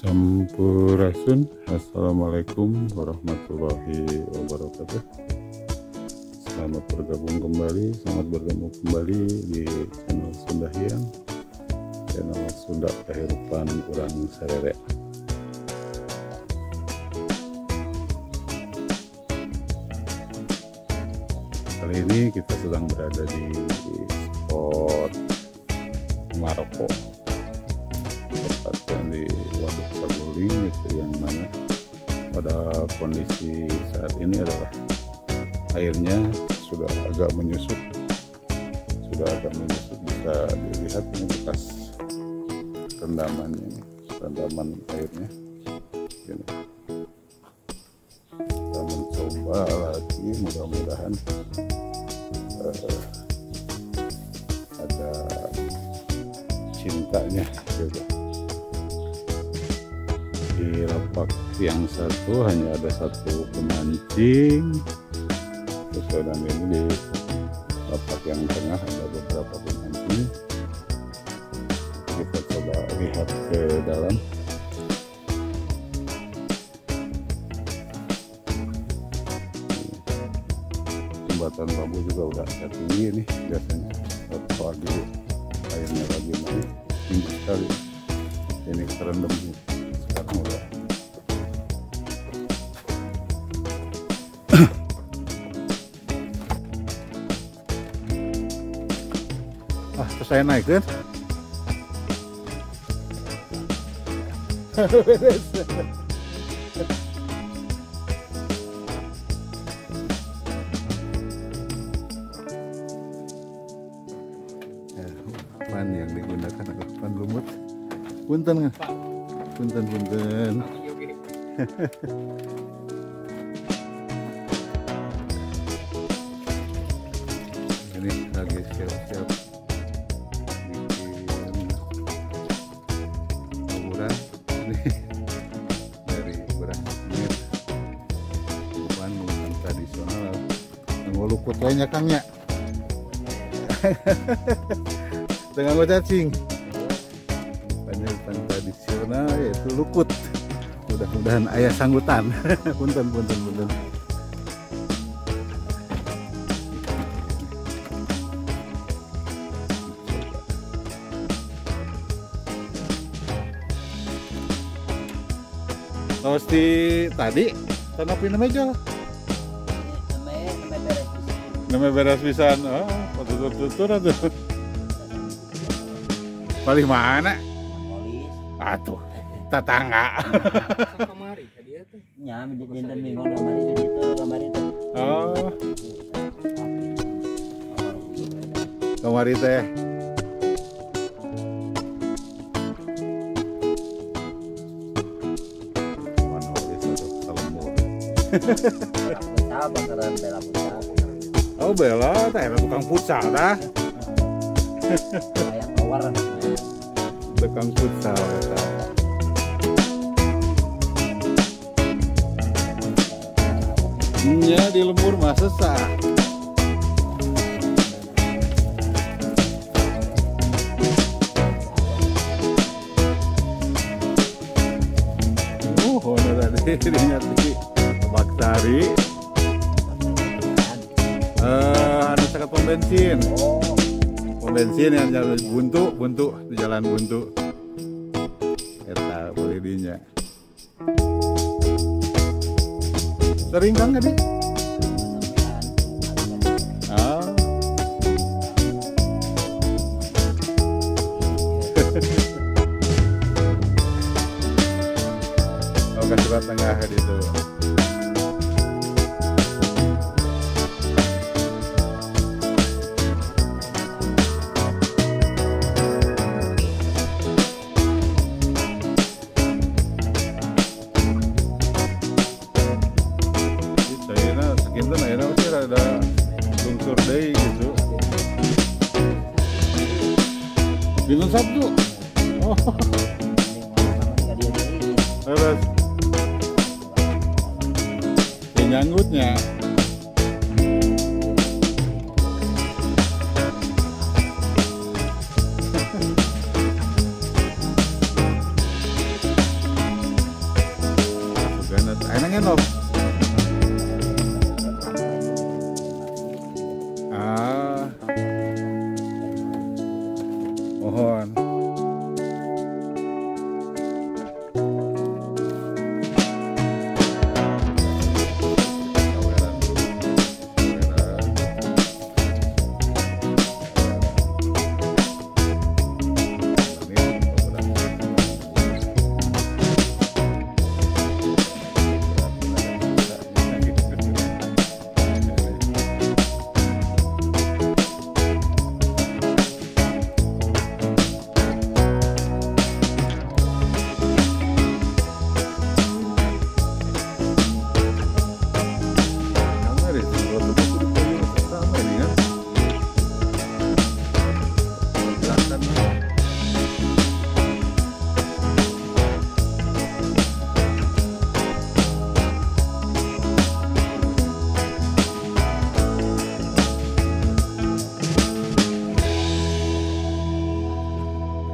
Sampurasun. Assalamualaikum warahmatullahi wabarakatuh. Selamat bergabung kembali, selamat bertemu kembali di channel Sunda Hiang, channel Sunda Kehidupan Urang Sarere. Kali ini kita sedang berada di spot Maroko, tepatnya di Waduk Saguling, itu yang mana pada kondisi saat ini adalah airnya sudah agak menyusut, bisa dilihat ini bekas rendaman ini, rendaman airnya. Ini kita mencoba lagi, mudah-mudahan ada cintanya gitu. Di lapak yang satu hanya ada satu pemancing, terus dan ini di lapak yang tengah ada beberapa pemancing. Kita coba lihat ke dalam. Jembatan bambu juga udah agak tinggi nih, biasanya kalau lagi airnya lagi naik tinggi sekali. Ini kerendam sekarang udah. Ah, terus saya naik kan? Beres. Pan yang digunakan adalah pan lumut. Punten, punten, punten. Ini lagi siap-siap bikin taburan ini dari beras kenyir. Bukan tradisional, ngolukut lainnya kangnya. Dengan cacing banyak tradisional yaitu lukut. Mudah-mudahan ayah sanggutan. Punten, punten, punten. Terus di tadi tanapi namanya namanya beres pisan. Oh, tutur-tutur atuh. Paling mana? Atuh, tetangga. Kamari ka dieu teh. Nya, dinten minggu kamari di ditu kamari teh. Oh. Kamari teh. Futsal bakaran bela futsal. Oh, bela teh tukang futsal tah. Kayak power. Tukang futsal eta. Nya di lembur mah sesah. Oh, tadi dinya di Baktari. Anu sakat pom bensin. Pom bensin yang jalan buntu, buntu di jalan buntu. Eta boleh dinya. Sering kan tadi? Oh. Oh, ke sebelah tengah itu. Ada lungsur deui gitu. Dinten Sabtu. Oh. Terus. Nyanggutnya.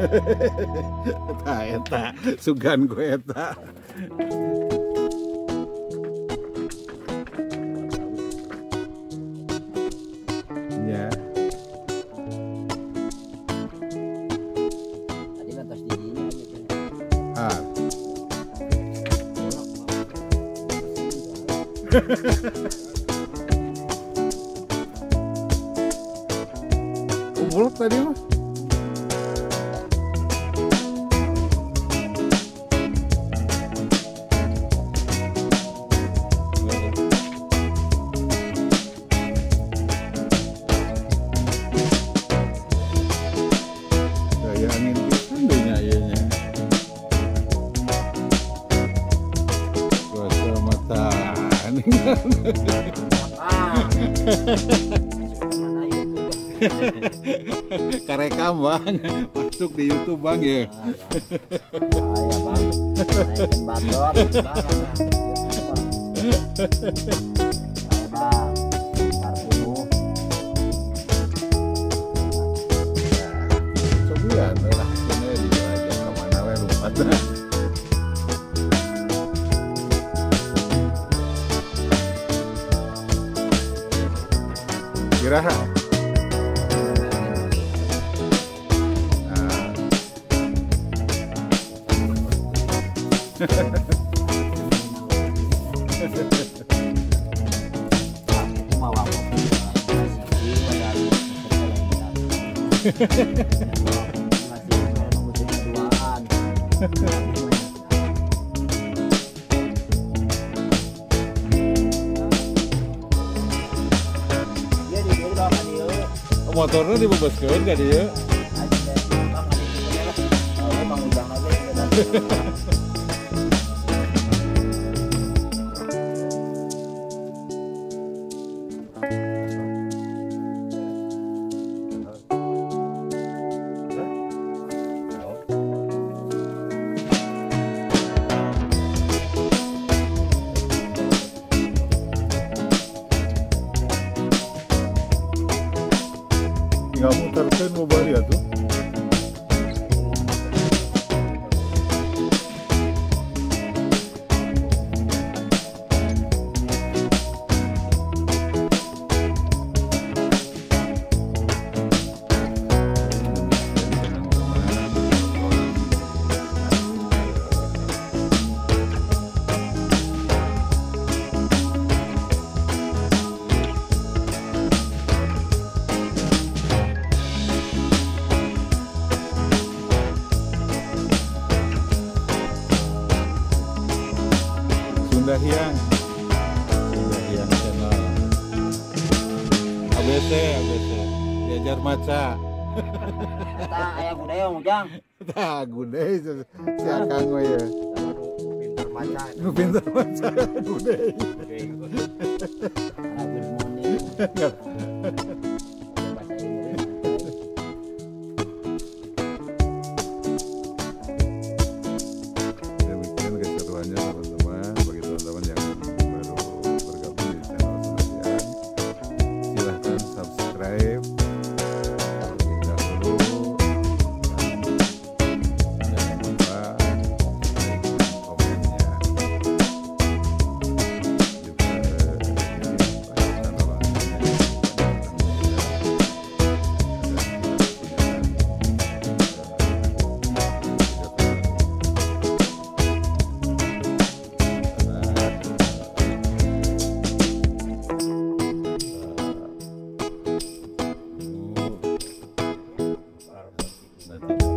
Eta eta sugan gue eta. Ya. Tadi batas dirinya gitu. Ah. Buluk tadi mah. Gaya angin pisan dunya ieu nya. Cuaca mata aneh. Karekam bang, masuk di YouTube bang ya. Bahaya bang, naikin batok, bang. Bang, parpunuh. Cobian lah, ini dijelajah kemana we lompat. Kira. Motornya dibebaskeun ka dieu. Tinggal muterkeun mau bari atuh. Sunda Hiang, Sunda Hiang channel. ABC, ABC, diajar maca. Eta aya gudeg Ujang. Tah gudeg si Akang we ya. Pinter maca. Nu pinter maca gudeg. Good morning. Bahasa Inggris. Demikian keseruannya teman-teman. Bagi teman-teman yang baru bergabung di channel Sunda Hiang, silahkan subscribe terlebih dahulu dan jangan lupa like dan komennya. Juga ini apa, tanda loncengnya jangan lupa ditekan juga agar tidak ketinggalan video terbaru. Karena nanti